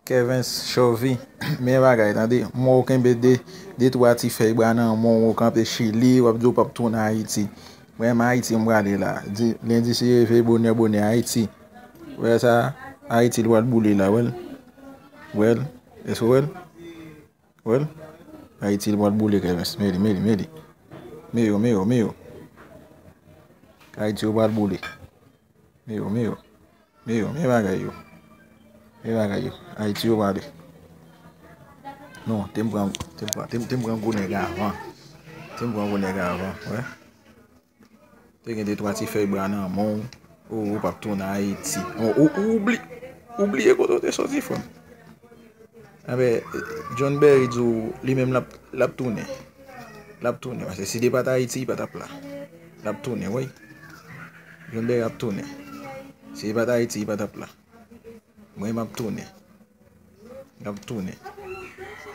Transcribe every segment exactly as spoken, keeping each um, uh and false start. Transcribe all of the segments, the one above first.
Kevens Chovy, men bagay, tande. M wè w kenbe de, de twa ti fèy bra nan men w, ou kanpe Chili, w ap di w p ap tounen Ayiti. Mwen, m Ayiti, m prale la. Di, lendi, si Dye vle, bonè, bonè, Ayiti. Ou wè sa? Ayiti, l pral boule la, w wè l? W wè l? Èske w wè l? W wè l? Ayiti, l pral boule, Kevens. Men li, men li, men li. Men yo, men yo, men yo. Ayiti, yo pral boule. Men yo, men yo. Men yo, men bagay yo. Men bagay yo. Ayiti yo prale. Non, te m pran, te m pran, te m, te m pran gwo nèg avan. Te m pran gwo nèg avan, wè. Te gen de twa ti fèy bra nan men w. Ou, ou p ap tounen Ayiti. Ou, ou, ou oubli-, ou bliye kote w te soti, frè m. Enben, John Berry di w, li menm l ap, l ap tounen. L ap tounen, paske si li pa t Ayiti, li pa t ap la. L ap tounen, wi. John Berry ap tounen. Si li pa t Ayiti, li pa t ap la. Mwen, m ap tounen. M ap tounen.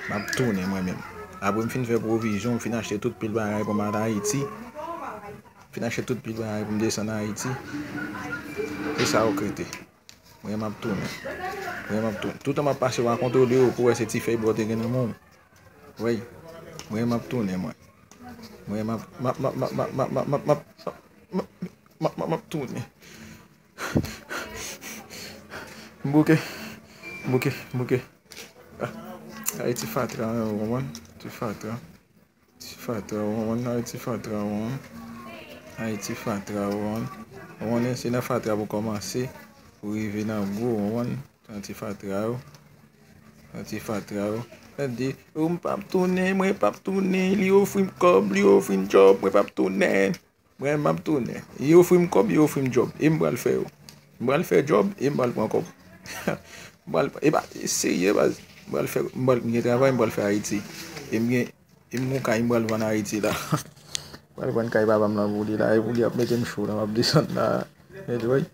M ap tounen, mwen menm. Apre m fin fè pwovizyon, m fin achte tout pil bagay pou m al Ayiti. M fin achte tout pil bagay pou m desann Ayiti. Se sa yo krete. Mwen, m ap tounen. Mwen, m ap tounen. Toutan m ap pase, w a kontwole yo pou wè se ti fèy bò te gen nan men w. Wi. Mwen, m ap tounen, mwen. Mwen, m ap, m ap, m ap, m ap, m ap, m ap, m ap, m ap, m ap, m ap, m ap, m ap tounen. M bouke. M bouke, m bouke. Ah, Ayiti fatra, wi, w konprann? Ti fatra. Ti fatra, w konprann? Ayiti fatra, w konprann? Ayiti fatra, w konprann? W konprann, se nan fatra pou kòmanse, pou rive nan gwo, w konprann? Nan ti fatra yo. Nan ti fatra yo. Yo di, "Oh, m p ap tounen, mwen p ap tounen, li ofri m kòb, li ofri m djòb, mwen p ap tounen." Mwen, m ap tounen. Li ofri m kòb, li ofri m djòb. E m pral fè yo. M pral fè djòb, e m pral pran kòb. M pral, e pa, e serye, baz. M pral fè, m pral, m gen travay, m pral fè Ayiti. E m gen, e m gon kay, m pral vann Ayiti la. M pral vann kay papa m lan pou li la. E pou li ap mete m cho la, m ap desann la. Anyway,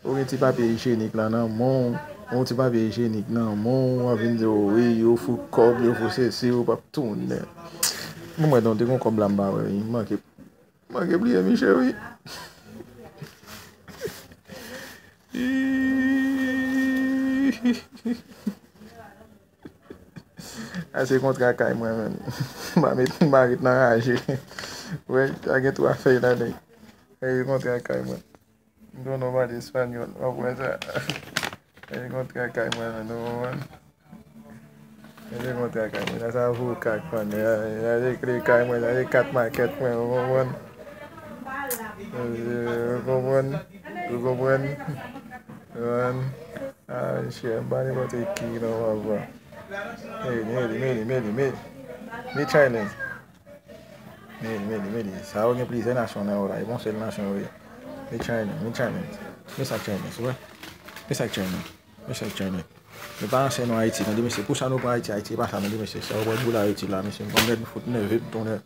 ou gen ti papye ijyenik la nan men w, yon ti papye ijyenik nan men w, w ap vin di, "Oh, wi, yo fou kòb, yo fou sesi, yo p ap tounen." Mwen, mwen, non, te gon kòb la, m pa wè, wi. M manke, m manke bliye, mi cheri. A se kontra kay mwen menm. M pa met, m pa ret nan raje. Wè, sa gen twa fèy ladan. E kontra kay mwen. M konnen w pale espanyòl, w ap wè sa. E kontra kay mwen menm, nou konprann? E kontra kay mwen, sa avoka k pran, sa se kle kay mwen, sa se kat makèt mwen, ou konprann? Ou konprann? Ou konprann? Ou konprann? Ah, mesye, m pa nenpòt ki non, papa. Meli, meli, meli, meli, meli. Meli, meli, meli. Sa yo gen plizyè nasyon nan yo la. E pa yon sèl nasyon yo ye. Me China, me China. Me sa China, sou wè? Me sa China. Me sa China. Nou pa ansyen nou Ayiti, tande mesye. Pou sa nou pran Ayiti, Ayiti e pa sa, tande mesye. Sa yo pran boul Ayiti la, mesye. M konn nèg fout nève, tounen.